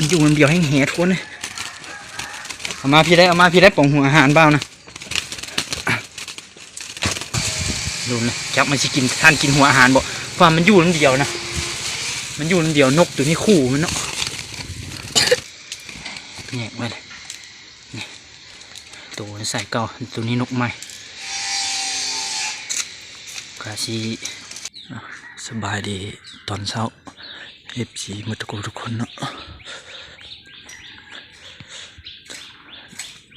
ມັນຢູ່ນຳດຽວແຮງແຮທຸກຄົນເອີຍ. ເອົາມາພີ້ໄດ້ ເອົາມາພີ້ໄດ້ ປ່ອງຫົວອາຫານບ່າວນະ. ລຸ້ນນະ ຈັກມັນຊິກິນ ທັນກິນຫົວອາຫານບໍ່ ເພາະວ່າມັນຢູ່ນຳດຽວນະ ມັນຢູ່ນຳດຽວ. ນົກໂຕນີ້ຄູ່ມັນເນາະ ແຍກໄວ້ເລີຍ. ນີ້ ໂຕໃສ່ເກົ່າ ໂຕນີ້ນົກໃໝ່. ກະຊິ ສະບາຍດີຕອນເຊົ້າ ເອັຟຊີ ໝົດທຸກຜູ້ທຸກຄົນເນາະ.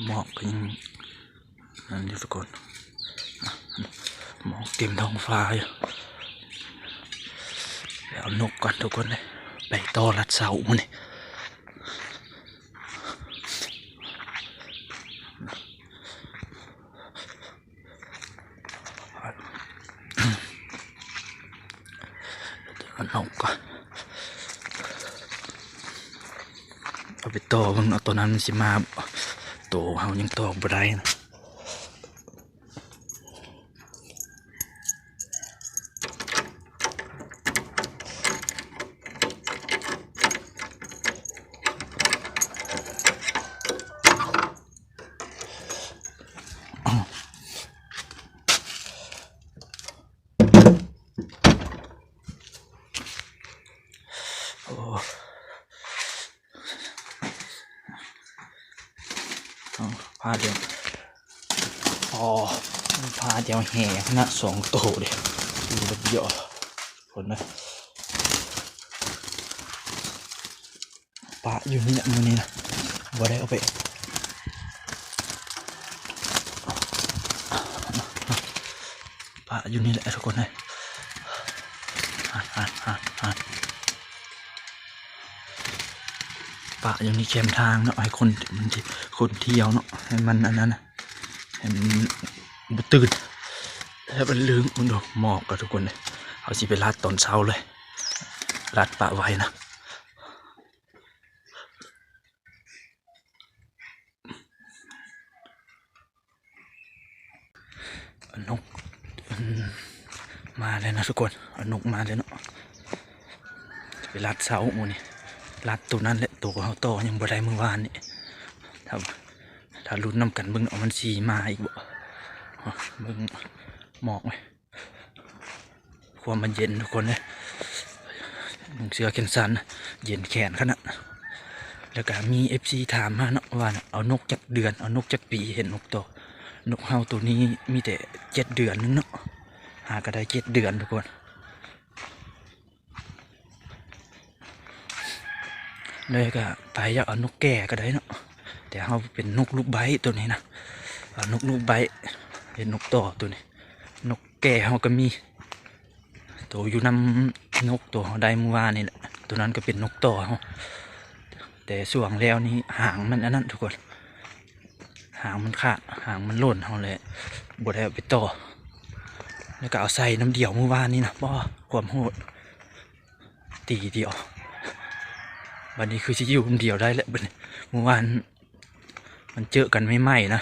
ໝອກກໍຍັງ ນັ້ນຢູ່ທຸກຄົນ ໝອກເຕັມທ້ອງຟ້າຢູ່. ໄປເອົານົກກ່ອນທຸກຄົນເອີຍ ໄປຕໍ່ລັດເຊົ້າມື້ນີ້. ເອົານົກກ່ອນ ເອົາໄປຕໍ່ເບິ່ງເນາະ ໂຕນັ້ນມັນຊິມາບໍ່ ໂຕເຮົາຍັງຕໍ່ບໍ່ໄດ້ນະ. ໂອ້ ເອົາ ພາດຽວ ອໍ ພາດຽວແຫ່ນະ ສອງໂຕເດ້ ຢູ່ແບບດຽວ ຄົນນະ. ປະຢູ່ນີ້ແຫຼະມື້ນີ້ນະ ບໍ່ໄດ້ເອົາໄປ ປະຢູ່ນີ້ແຫຼະທຸກຄົນເອີຍ. ປະຢູ່ນີ້ແຄມທາງເນາະ ໃຫ້ຄົນ ມັນ ຄົນທ່ຽວເນາະ ໃຫ້ມັນອັນນັ້ນນະ ໃຫ້ມັນບໍ່ຕື່ນ ໃຫ້ມັນລຶ້ງ. ເບິ່ງດູໝອກກໍທຸກຄົນເອີຍ ເຮົາຊິໄປລັດຕອນເຊົ້າເລີຍ ລັດປະໄວ້ນະ. ນົກ ອືມ ມາແລ້ວນະທຸກຄົນ ນົກມາແລ້ວເນາະ. ໄປລັດເຊົ້າມື້ນີ້ ລັດໂຕນັ້ນແຫຼະ ໂຕເຮົາຕໍ່ຍັງບໍ່ໄດ້ມື້ວານນີ້. ຖ້າ ຖ້າລຸ້ນນຳກັນເບິ່ງເນາະ ມັນຊິມາອີກບໍ່. ເບິ່ງໝອກເວີຍ ຄວາມມັນເຢັນທຸກຄົນເອີຍ ນຸ່ງເສື້ອແຂນສັ້ນ ເຢັນແຂນຂະໜາດ. ແລ້ວກະມີເອັຟຊີຖາມມາເນາະວ່າ ເອົານົກຈັກເດືອນ ເອົານົກຈັກປີເຮັດນົກຕໍ່. ນົກເຮົາໂຕນີ້ມີແຕ່ເຈັດເດືອນໜຶ່ງເນາະ ຫາກະໄດ້ເຈັດເດືອນທຸກຄົນ. ແລ້ວກະໃຜຢາກເອົານົກແກ້ກໍໄດ້ເນາະ ແຕ່ເຮົາເປັນນົກລູກໄບ້ໂຕນີ້ນະ ເອົານົກລູກໄບ້ເຮັດນົກຕໍ່ໂຕນີ້. ນົກແກ້ເຮົາກໍມີ ໂຕຢູ່ນຳນົກໂຕເຮົາໄດ້ມື້ວານນີ້ແຫຼະ ໂຕນັ້ນກໍເປັນນົກຕໍ່ເຮົາ ແຕ່ຊ່ວງແລ້ວນີ້ຫາງມັນອັນນັ້ນທຸກຄົນ ຫາງມັນຂາດ ຫາງມັນຫຼົ່ນ ເຮົາເລີຍບໍ່ໄດ້ເອົາໄປຕໍ່. ແລ້ວກໍເອົາໃສ່ນຳດຽວມື້ວານນີ້ນະ ບໍ່ ຄວາມໂຫດ ຕີດຽວ. ບັດນີ້ຄືຊິຢູ່ນຳດຽວໄດ້ແຫຼະບັດນີ້ ມື້ວານມັນເຈີກັນໃໝ່ໆນະ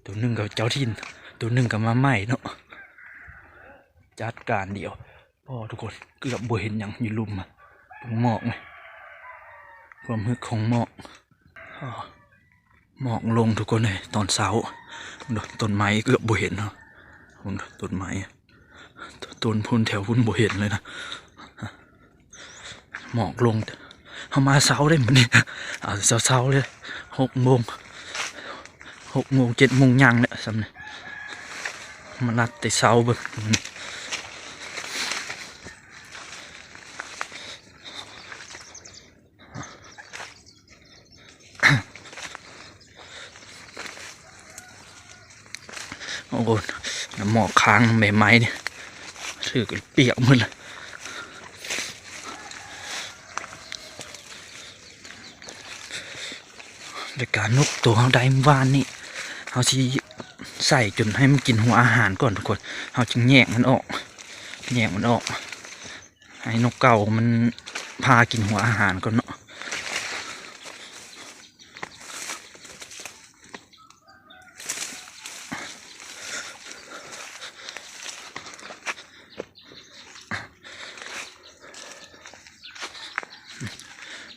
ໂຕໜຶ່ງກໍເຈົ້າຖິ່ນ ໂຕໜຶ່ງກໍມາໃໝ່ເນາະ. ຈັດການດຽວ ໂອ້ ທຸກຄົນ ເກືອບບໍ່ເຫັນຫຍັງຢູ່ລຸ່ມ ເບິ່ງໝອກນີ້ ຄວາມຮຶກຂອງໝອກ. ໝອກລົງທຸກຄົນເອີຍ ຕອນເຊົ້າ ເບິ່ງດູ ຕົ້ນໄມ້ເກືອບບໍ່ເຫັນເນາະ. ເບິ່ງດູ ຕົ້ນໄມ້ ຕົ້ນພຸ້ນ ແຖວພຸ້ນບໍ່ເຫັນເລີຍນະ. ໝອກລົງ ເຮົາມາເຊົ້າເດ້ມື້ນີ້ ເອົາເຊົ້າໆເລີຍ ຫົກໂມງ ຫົກໂມງ ເຈັດໂມງ ຍ່າງແຫຼະຊ່ຳນີ້ ມາລັດແຕ່ເຊົ້າເບິ່ງ. ໂອ້ ນ້ຳໝອກຄ້າງໃບໄມ້ນີ້ ຖືກປຽກໝົດລະ. ແລ້ວກະນົກໂຕເຮົາໄດ້ມື້ວານນີ້ ເຮົາຊິໃສ່ຈົນໃຫ້ມັນກິນຫົວອາຫານກ່ອນທຸກຄົນ ເຮົາຈຶ່ງແຍກມັນອອກ ແຍກມັນອອກ ໃຫ້ນົກເກົ່າມັນພາກິນຫົວອາຫານກ່ອນເນາະ.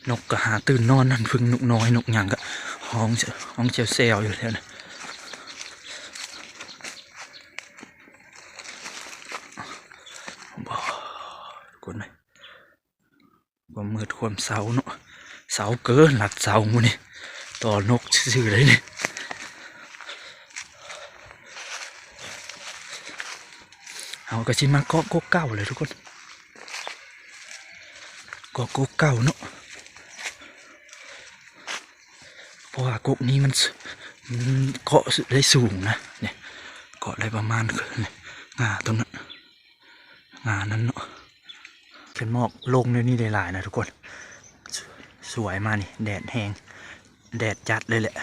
ອ ນົກກໍຫາຕື່ນນອນນຳ ເພິ່ງນົກນ້ອຍນົກຫຍັງກໍຮ້ອງ ຮ້ອງແຊວໆຢູ່ແຖວນັ້ນ. ບໍ່ ທຸກຄົນເອີຍ ຄວາມມືດຄວາມເຊົາເນາະ ເຊົາເກີນ ລັດເຊົາມື້ນີ້ ຕໍ່ນົກຊື່ໆເລີຍນີ້. ເຮົາກໍຊິມາເກາະກົກເກົ່າແຫຼະທຸກຄົນ ເກາະກົກເກົ່າເນາະ ເພາະວ່າກົກນີ້ມັນ ມັນເກາະໄດ້ສູງນະ ນີ້ ເກາະໄດ້ປະມານ ງາຕົວນັ້ນ ງານັ້ນເນາະ. ເຫັນໝອກລົງແນວນີ້ຫຼາຍໆນະທຸກຄົນ ສ- ສວຍມານີ້ ແດດແຮງ ແດດຈັດເລີຍແຫຼະ.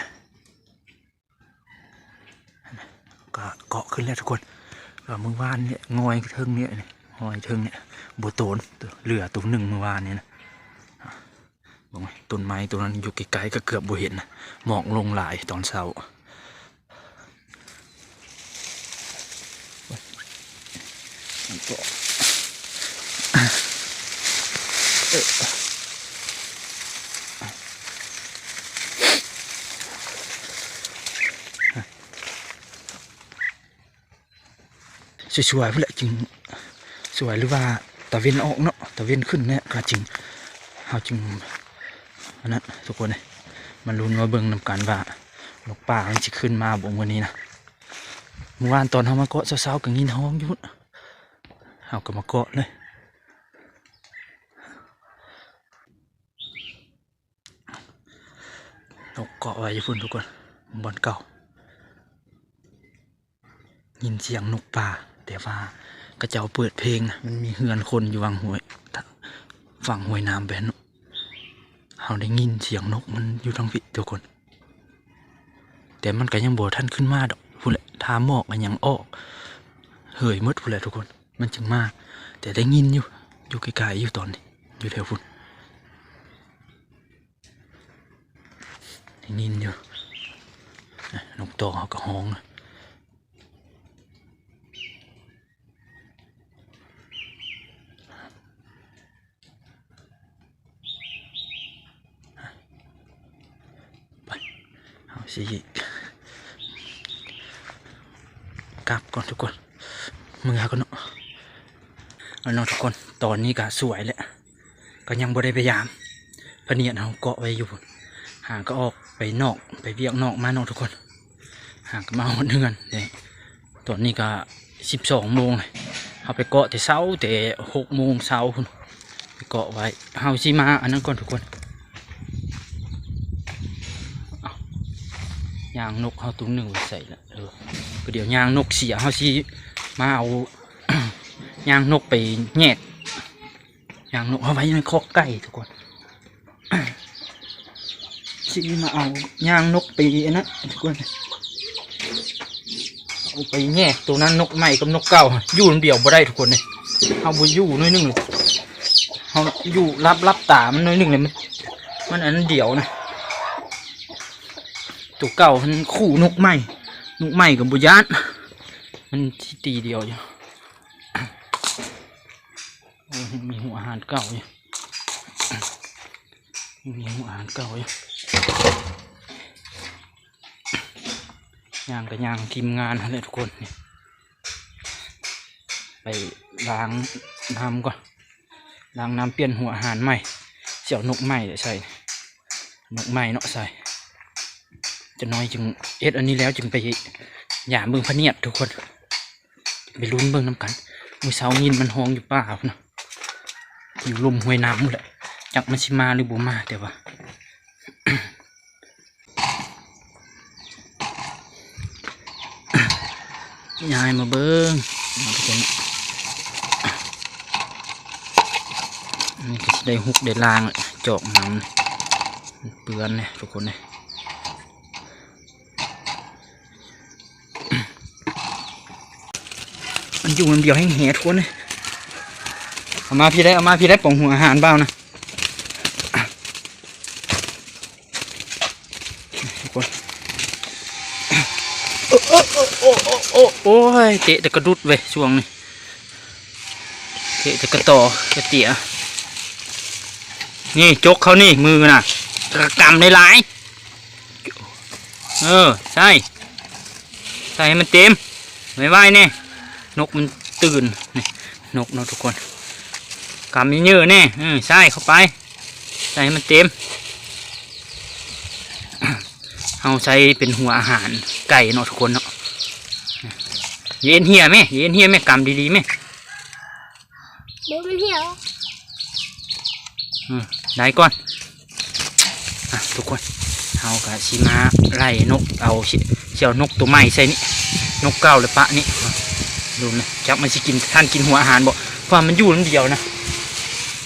ກໍເກາະຂຶ້ນແລ້ວທຸກຄົນ ກໍມື້ວານນີ້ງອຍເທິງນີ້ ງອຍເທິງນີ້ ບໍ່ໂຕນ ເຫຼືອໂຕໜຶ່ງມື້ວານນີ້ນະ. ເບິ່ງ ຕົ້ນໄມ້ໂຕນັ້ນຢູ່ໃກ້ໆກໍເກືອບບໍ່ເຫັນນະ ໝອກລົງຫຼາຍຕອນເຊົ້າ. ສວຍໆພຸ້ນແຫຼະຈຶ່ງສວຍ ຫຼືວ່າຕາເວັນອອກເນາະ ຕາເວັນຂຶ້ນແລ້ວກໍຈຶ່ງ ເຮົາຈຶ່ງອັນນັ້ນທຸກຄົນເອີຍ. ມາລຸ້ນມາເບິ່ງນຳກັນວ່ານົກປ່າມັນຊິຂຶ້ນມາບໍ່ມື້ນີ້ນະ. ມື້ວານຕອນເຮົາມາເກາະເຊົ້າໆກໍຍິນຮ້ອງຢູ່ ເຮົາກໍມາເກາະເລີຍ. ນົກເກາະໄວ້ຢູ່ພຸ້ນທຸກຄົນ ບ່ອນເກົ່າ ຍິນສຽງນົກປ່າ ແຕ່ວ່າເຂົາເຈົ້າເປີດເພງນະ ມັນມີເຮືອນຄົນຢູ່ຫວ່າງຫ້ວຍ ຝັ່ງຫ້ວຍນ້ຳໄປຫັ້ນເນາະ. ເຮົາໄດ້ຍິນສຽງນົກມັນຢູ່ທາງພີ້ທຸກຄົນ ແຕ່ມັນກໍຍັງບໍ່ທັນຂຶ້ນມາດອກ ພຸ້ນແຫຼະ ຖ້າໝອກອັນຫຍັງອອກເຫີຍໝົດພຸ້ນແຫຼະທຸກຄົນ ມັນຈຶ່ງມາ ແຕ່ໄດ້ຍິນຢູ່ ຢູ່ໃກ້ໆຢູ່ຕອນນີ້ ຢູ່ແຖວພຸ້ນ ໄດ້ຍິນຢູ່. ນົກຕໍ່ເຮົາກໍຮ້ອງ ໄປ ເຮົາຊິກັບກ່ອນທຸກຄົນ ເມືອກ່ອນເນາະ. ເອົາເນາະທຸກຄົນ ຕອນນີ້ກໍສວຍແລ້ວ ກໍຍັງບໍ່ໄດ້ໄປຢາມ ພະເນດເຮົາເກາະໄວ້ຢູ່ພຸ້ນ ຫາກໍອອກໄປນອກ ໄປວຽກນອກມາເນາະທຸກຄົນ ຫາກໍມາຮອດເຮືອນເດ້. ຕອນນີ້ກໍສິບສອງໂມງ ເຮົາໄປເກາະແຕ່ເຊົ້າ ແຕ່ຫົກໂມງເຊົ້າພຸ້ນ ໄປເກາະໄວ້. ເຮົາຊິມາອັນນັ້ນກ່ອນທຸກຄົນ ເອົ້າ ຍາງນົກເຮົາຕຸງໜຶ່ງໄປໃສລະ ເອີ ດຽວຍາງນົກເສຍ ເຮົາຊິມາເອົາຍາງນົກໄປແຍກ ຍາງນົກເອົາໄວ້ໃນຄອກໄກ່ທຸກຄົນ ຊິມາເອົາຍາງນົກໄປອັນນັ້ນທຸກຄົນ ເອົາໄປແຍກໂຕນັ້ນ ນົກໃໝ່ກັບນົກເກົ່າ ຢູ່ນຳດຽວບໍ່ໄດ້ທຸກຄົນເອີຍ. ເຮົາບໍ່ຢູ່ໜ້ອຍໜຶ່ງ ເຮົາຢູ່ຫຼັບ ຫຼັບຕາມັນໜ້ອຍໜຶ່ງເລີຍ ມັນ ມັນອັນດຽວນະ ໂຕເກົ່າມັນຂູ່ນົກໃໝ່ ນົກໃໝ່ກໍບໍ່ຢ້ານ ມັນຊິຕີດຽວຢູ່. ໂອ້ຍ ມີຫົວອາຫານເກົ່າຢູ່ ມີຫົວອາຫານເກົ່າຢູ່. ຍ່າງກໍຍ່າງທີມງານຫັ້ນແຫຼະທຸກຄົນ ນີ້ ໄປລ້າງນ້ຳກ່ອນ ລ້າງນ້ຳ ປ່ຽນຫົວອາຫານໃໝ່ ຊິເອົານົກໃໝ່ໃສ່ ນົກໃໝ່ເນາະໃສ່. ຈັກໜ້ອຍຈຶ່ງເຮັດອັນນີ້ແລ້ວ ຈຶ່ງໄປຢາມເບິ່ງພະເນດທຸກຄົນ. ໄປລຸ້ນເບິ່ງນຳກັນ ມື້ເຊົ້າຍິນມັນຮ້ອງຢູ່ປ່າພຸ້ນນະ ຢູ່ລຸ່ມຫ້ວຍນ້ຳພຸ້ນແຫຼະ ຈັກມັນຊິມາຫຼືບໍ່ມາ ແຕ່ວ່າ ຍ້າຍມາເບິ່ງ ທຸກຄົນ ນີ້ກໍຊິໄດ້ຮຸກໄດ້ລ້າງ ຈອກນ້ຳ ເປື້ອນເດ້ທຸກຄົນເດ້. ມັນຢູ່ນຳດຽວແຮງແຮງທຸກຄົນເອີຍ. ເອົາມາພີ້ໄດ້ ເອົາມາພີ້ໄດ້ ປ່ອງຫົວອາຫານບ່າວນະ ທຸກຄົນ. ໂອ້ຍ ເຕະແຕ່ກະດຸດເວີຍ ຊ່ວງນີ້ ເຕະແຕ່ກະຕໍກະເຕຍ. ນີ້ ຈົກເຂົ້ານີ້ ມືນະ ກຳຫຼາຍໆ ເອີ ໃສ່ ໃສ່ໃຫ້ມັນເຕັມ ໄວໆແດ່ ນົກມັນຕື່ນ ນີ້ ນົກເນາະທຸກຄົນ ກຳເຍີະໆແດ່ ເອີ ໃສ່ເຂົ້າໄປ ໃສ່ໃຫ້ມັນເຕັມ ເຮົາໃສ່ເປັນຫົວອາຫານໄກ່ເນາະທຸກຄົນເນາະ ຢ່າເອັນເຫ່ຍແມ່ ຢ່າເອັນເຫ່ຍແມ່ ກຳດີໆແມ່. ບໍ່ແມ່ນເຫື່ອ ອືມ ໄດ້ກ່ອນ ອ່ະ ທຸກຄົນ ເຮົາກະຊິມາໄລ່ນົກ ເອົາ ຊິເອົານົກໂຕໃໝ່ໃສ່ນີ້ ນົກເກົ່າລະປະນີ້ ດູນະ ຈັກມັນຊິກິນ ທັນກິນຫົວອາຫານບໍ່ ເພາະວ່າມັນຢູ່ນຳດຽວນະ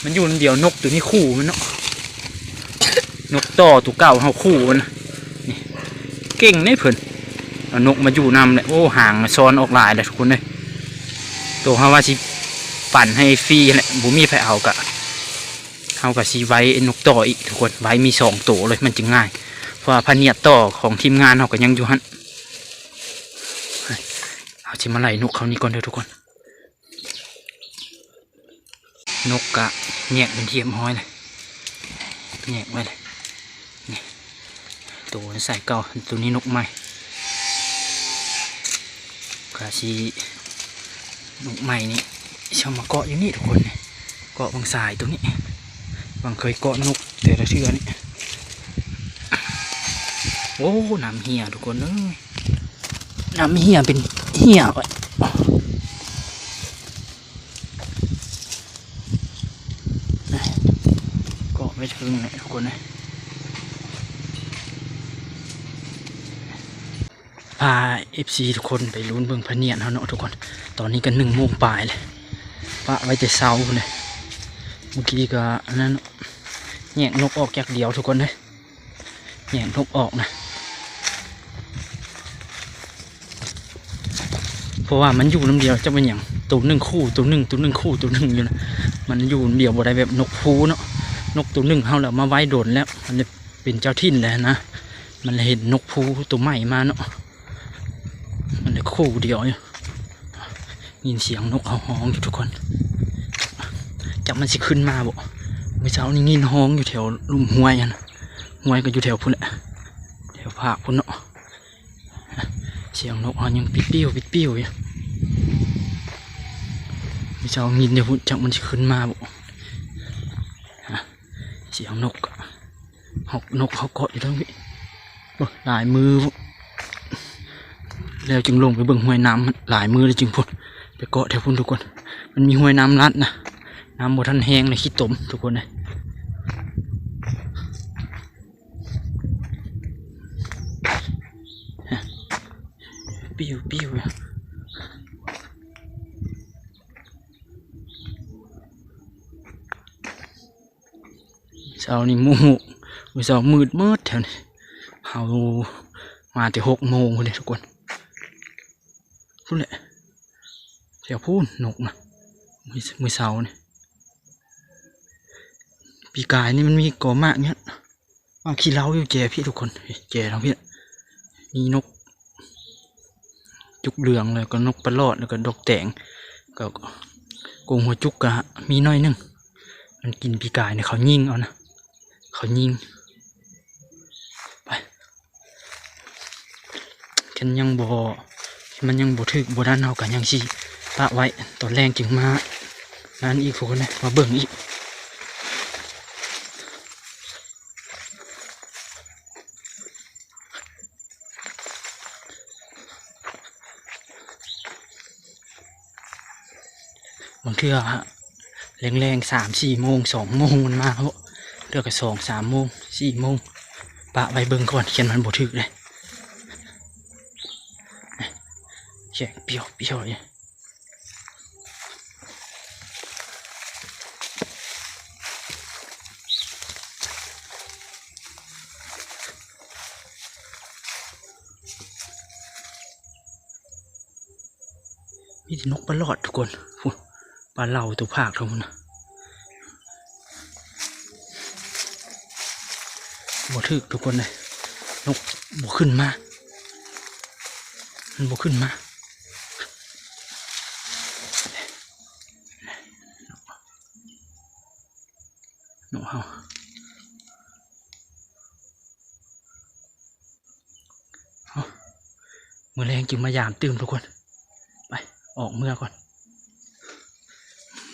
ມັນຢູ່ນຳດຽວ ນົກໂຕນີ້ຂູ່ມັນເນາະ ນົກຕໍ່ໂຕເກົ່າເຮົາຂູ່ມັນນະ ນີ້ ເກັ່ງເດ້ເພິ່ນ ເອົານົກມາຢູ່ນຳແຫຼະ ໂອ້ ຫາງຊອນອອກຫຼາຍແຫຼະທຸກຄົນເອີຍ ໂຕເຮົາວ່າຊິປັນໃຫ້ຟຣີຫັ້ນແຫຼະ ບໍ່ມີໃຜເອົາກະ ເຮົາກະຊິໄວ້ນົກຕໍ່ອີກທຸກຄົນ ໄວ້ມີສອງໂຕເລີຍ ມັນຈຶ່ງງ່າຍ ເພາະວ່າພະນຽດຕໍ່ຂອງທີມງານເຮົາກະຍັງຢູ່ຫັ້ນ ເຮົາຊິມາໄລ່ນົກເຂົ້ານີ້ກ່ອນເດີທຸກຄົນ ນົກກະແຍກເປັນທີ່ຮຽບຮ້ອຍແລ້ວ ແຍກໄວ້ແລ້ວ ນີ້ ໂຕໃສ່ເກົ່າ ໂຕນີ້ນົກໃໝ່ ກະຊິ ນົກໃໝ່ນີ້ ຊິເອົາມາເກາະຢູ່ນີ້ທຸກຄົນ ເກາະບັງສາຍໂຕນີ້ ບັງເຄີຍເກາະນົກແຕ່ລະເທື່ອນີ້ ໂອ້ ນ້ຳເຫ່ຍທຸກຄົນເອີຍ ນ້ຳເຫ່ຍເປັນເຫ່ຍໄວ້ ເກາະໄວ້ເທິງນີ້ທຸກຄົນເອີຍ ພາເອັຟຊີທຸກຄົນໄປລຸ້ນເບິ່ງພະນຽດເຮົາເນາະທຸກຄົນ ຕອນນີ້ກະໜຶ່ງໂມງປາຍແລ້ວ ປະໄວ້ແຕ່ເຊົ້າພຸ້ນເດ້ ມື້ກີ້ກະອັນນັ້ນ ແຍກນົກອອກຢ່າງດຽວທຸກຄົນເອີຍ ແຍກນົກອອກນະ ເພາະວ່າມັນຢູ່ນຳດຽວ ຈັກແມ່ນຫຍັງ ໂຕໜຶ່ງຂູ່ໂຕໜຶ່ງ ໂຕໜຶ່ງຂູ່ໂຕໜຶ່ງຢູ່ນະ ມັນຢູ່ນຳດຽວບໍ່ໄດ້ແບບນົກພູເນາະ ນົກໂຕໜຶ່ງເຮົາລະມາໄວ້ດົນແລ້ວ ມັນເປັນເຈົ້າຖິ່ນແລ້ວນະ ມັນເຫັນນົກພູໂຕໃໝ່ມາເນາະ ມັນເລີຍຄູ່ດຽວຢູ່ ຍິນສຽງນົກເຮົາຮ້ອງຢູ່ທຸກຄົນ ຈັກມັນຊິຂຶ້ນມາບໍ່ ມື້ເຊົ້ານີ້ຍິນຮ້ອງຢູ່ແຖວລຸ່ມຫ້ວຍຫັ້ນນະ ຫ້ວຍກະຢູ່ແຖວພຸ້ນແຫຼະ ແຖວພາກພຸ້ນເນາະ ສຽງນົກເຮົາຍັງປິດປິວ ປິດປິວຢູ່ ມື້ເຊົ້າຍິນຢູ່ພຸ້ນ ຈັກມັນຊິຂຶ້ນມາບໍ່ ສຽງນົກ ເຮົາ ນົກເຮົາເກາະຢູ່ທາງພີ້ ໂອ້ ຫຼາຍມື້ ແລ້ວຈຶ່ງລົງໄປເບິ່ງຫ້ວຍນ້ຳ ຫຼາຍມື້ແລ້ວຈຶ່ງພຸ້ນ ໄປເກາະແຖວພຸ້ນທຸກຄົນ ມັນມີຫ້ວຍນ້ຳລັດນະ ນ້ຳບໍ່ທັນແຮງເລີຍ ຂີ້ຕົມທຸກຄົນເອີຍ ປິວໆ ເຊົ້ານີ້ໝູ່ ມື້ເຊົ້າມືດໝົດແຖວນີ້ ເຮົາມາແຕ່ຫົກໂມງພຸ້ນເດ້ທຸກຄົນ ພຸ້ນແຫຼະ ແຖວພຸ້ນນົກນະ ມື້ ມື້ເຊົ້ານີ້ ປີກາຍນີ້ມັນມີກໍໝາກນີ້ ໝາກຂີ້ເຫຼົ້າຢູ່ແຈພີ້ທຸກຄົນ ແຈທາງພີ້ ມີນົກ ຈຸກເຫຼືອງ ແລ້ວກໍນົກປະຫຼອດ ແລ້ວກໍນົກແຕງ ກໍກົງຫົວຈຸກກະມີໜ້ອຍໜຶ່ງ ມັນກິນປີກາຍນີ້ ເຂົາຍິງເອົານະ ເຂົາຍິງ ໄປ ຄັນຍັງບໍ່ ມັນຍັງບໍ່ຖືກບໍ່ນັ້ນ ເຮົາກະຍັງຊິປະໄວ້ ຕອນແລງຈຶ່ງມານັ້ນອີກ ພວກນັ້ນມາເບິ່ງອີກ. ບາງເທື່ອແລງໆ ສາມສີ່ໂມງ ສອງໂມງມັນມາໂລດ ເທື່ອກະສອງສາມໂມງ ສີ່ໂມງ ປະໄວ້ເບິ່ງກ່ອນ ຄັນມັນບໍ່ຖືກເດ້ ແຂງປ່ຽວໆຢູ່. ມີແຕ່ນົກປະຫຼອດທຸກຄົນ ພຸ້ນ ປາເລົາໂຕພາກເທົ່າພຸ້ນນະ ບໍ່ຖືກທຸກຄົນເອີຍ ນົກບໍ່ຂຶ້ນມາ ມັນບໍ່ຂຶ້ນມາ. ນົກເຮົາ ມື້ແລງຈຶ່ງມາຢາມຕື່ມທຸກຄົນ. ໄປ ອອກເມືອກ່ອນ.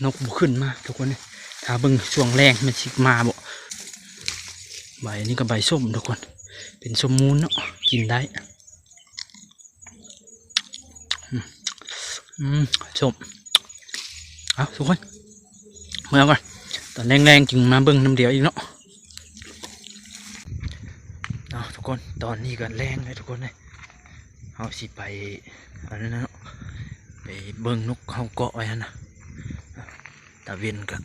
ນົກບໍ່ຂຶ້ນມາທຸກຄົນເອີຍ. ຖ້າເບິ່ງຊ່ວງແລງມັນຊິມາບໍ່. ໃບນີ້ກໍໃບສົ້ມທຸກຄົນ ເປັນສົ້ມມູນເນາະ ກິນໄດ້. ອືມ ອືມ ສົ້ມ. ເອົາທຸກຄົນ ເມືອກ່ອນ. ຕອນແລງໆຈຶ່ງມາເບິ່ງນຳດຽວອີກເນາະ. ເອົາທຸກຄົນ ຕອນນີ້ກໍແລງແລ້ວທຸກຄົນເອີຍ. ເຮົາຊິໄປ ອັນນັ້ນເນາະ ໄປເບິ່ງນົກເຮົາເກາະໄວ້ຫັ້ນນະ. ຕາເວັນກໍ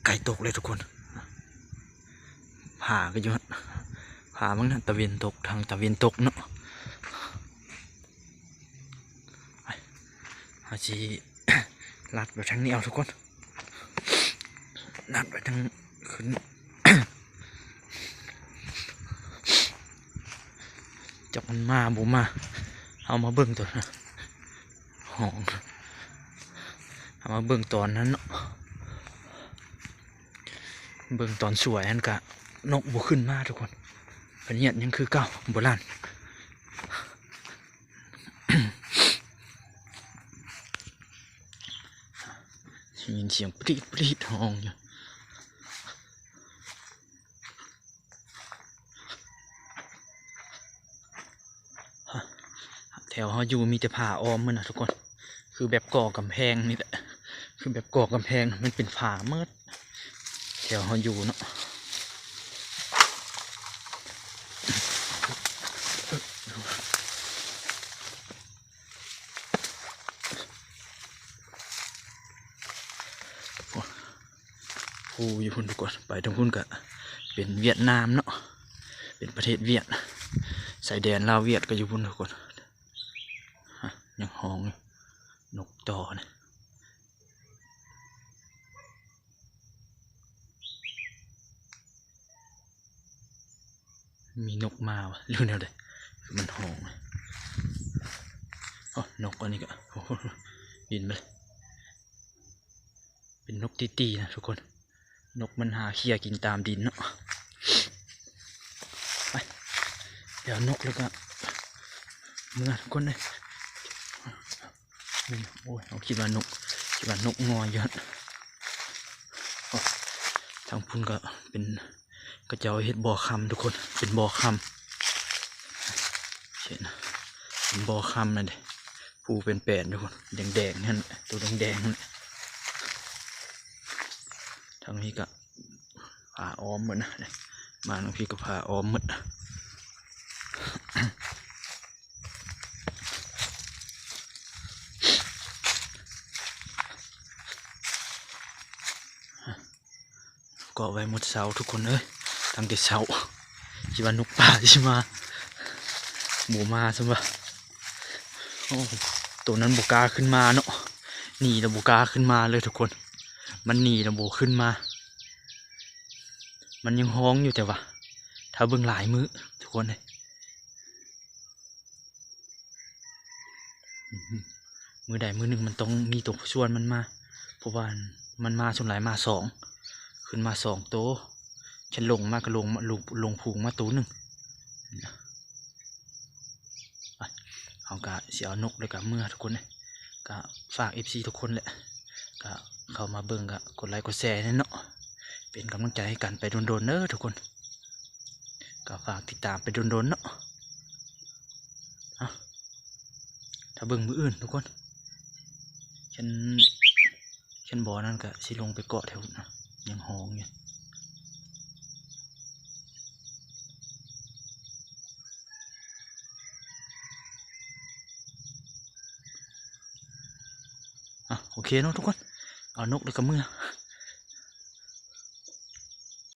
ໃກ້ຕົກແລ້ວທຸກຄົນ. ຜາກໍຢູ່ຫັ້ນ ຜາເບິ່ງນະ ຕາເວັນຕົກ ທາງຕາເວັນຕົກເນາະ. ເຮົາຊິລັດໄປທາງນີ້ເອົາທຸກຄົນ ລັດໄປທາງຂຶ້ນ. ຈັກມັນມາບໍ່ມາ ເຮົາມາເບິ່ງຕອນ ຫ້ອງ ເຮົາມາເບິ່ງຕອນນັ້ນເນາະ. ເບິ່ງຕອນສວຍຫັ້ນກະນົກບໍ່ຂຶ້ນມາທຸກຄົນ ພະນຽດຍັງຄືເກົ່າ ໂບລານ. ໄດ້ຍິນສຽງປຣີດໆຮ້ອງຢູ່. ແຖວເຮົາຢູ່ມີແຕ່ຜາອ້ອມໝົດນະທຸກຄົນ ຄືແບບກໍ່ກຳແພງນີ້ແຫຼະ ຄືແບບກໍ່ກຳແພງ ມັນເປັນຜາໝົດ ແຖວເຮົາຢູ່ເນາະ. ພູຢູ່ພຸ້ນທຸກຄົນ ໄປທາງພຸ້ນກະເປັນຫວຽດນາມເນາະ ເປັນປະເທດຫວຽດ ຊາຍແດນລາວຫວຽດກໍຢູ່ພຸ້ນທຸກຄົນ. ຮະ ຍັງຮ້ອງຢູ່ ນົກຕໍ່ນະ. ມີນົກມາຫວະ ຫຼືແນວໃດ ຄືມັນຮ້ອງ. ໂອ້ ນົກອັນນີ້ກໍ ໂອ້ໂຫ ບິນໄປເລີຍ. ເປັນນົກຕີໆນະທຸກຄົນ ນົກມັນຫາເຄຍກິນຕາມດິນເນາະ. ໄປ ໄປເອົານົກແລ້ວກໍເມືອທຸກຄົນເອີຍ. ໂອ້ຍ ເຮົາຄິດວ່ານົກ ຄິດວ່ານົກງອຍຢູ່ຫັ້ນ. ໂອ້ ທາງພຸ້ນກໍເປັນ ເຂົາເຈົ້າເຮັດບໍ່ຄຳທຸກຄົນ ເປັນບໍ່ຄຳ ເຫັນ ເປັນບໍ່ຄຳນັ້ນເດ້ ພູເປັນແປນທຸກຄົນ ແດງໆຫັ້ນ ໂຕແດງໆຫັ້ນ. ທາງນີ້ກໍຜາອ້ອມໝົດນະ ມາທາງພີ້ກໍຜາອ້ອມໝົດ. ເກາະໄວ້ໝົດເຊົ້າທຸກຄົນເອີຍ ຕັ້ງແຕ່ເຊົ້າ ຄິດວ່ານົກປ່າຊິມາ ບໍ່ມາຊ້ຳວ່າ. ໂອ້ ໂຕນັ້ນບໍ່ກ້າຂຶ້ນມາເນາະ ໜີແລ້ວບໍ່ກ້າຂຶ້ນມາເລີຍທຸກຄົນ ມັນໜີແລ້ວບໍ່ຂຶ້ນມາ. ມັນຍັງຮ້ອງຢູ່ ແຕ່ວ່າຖ້າເບິ່ງຫຼາຍມື້ທຸກຄົນເອີຍ ມື້ໃດມື້ໜຶ່ງມັນຕ້ອງມີໂຕຊວນມັນມາ ເພາະວ່າມັນມາສ່ວນຫຼາຍມາສອງ ຂຶ້ນມາສອງໂຕ ຄັນລົງມາກໍລົງ ລົງ ລົງພູງມາໂຕໜຶ່ງ. ໄປ ເຮົາກະຊິເອົານົກແລ້ວກະເມືອທຸກຄົນເດ້. ກະຝາກເອັຟຊີທຸກຄົນແຫຼະ ກະເຂົ້າມາເບິ່ງກະກົດໄລກົດແຊແດ່ເນາະ ເປັນກຳລັງໃຈໃຫ້ກັນໄປດົນໆເດີທຸກຄົນ. ກະຝາກຕິດຕາມໄປດົນໆເນາະ. ເອົາ ຖ້າເບິ່ງມື້ອື່ນທຸກຄົນ ຄັນ ຄັນບໍ່ນັ້ນກະຊິລົງໄປເກາະແຖວພຸ້ນນະ ຍັງຮ້ອງຢູ່. ອ່ະ ໂອເຄເນາະທຸກຄົນ ເອົານົກແລ້ວກໍເມືອ.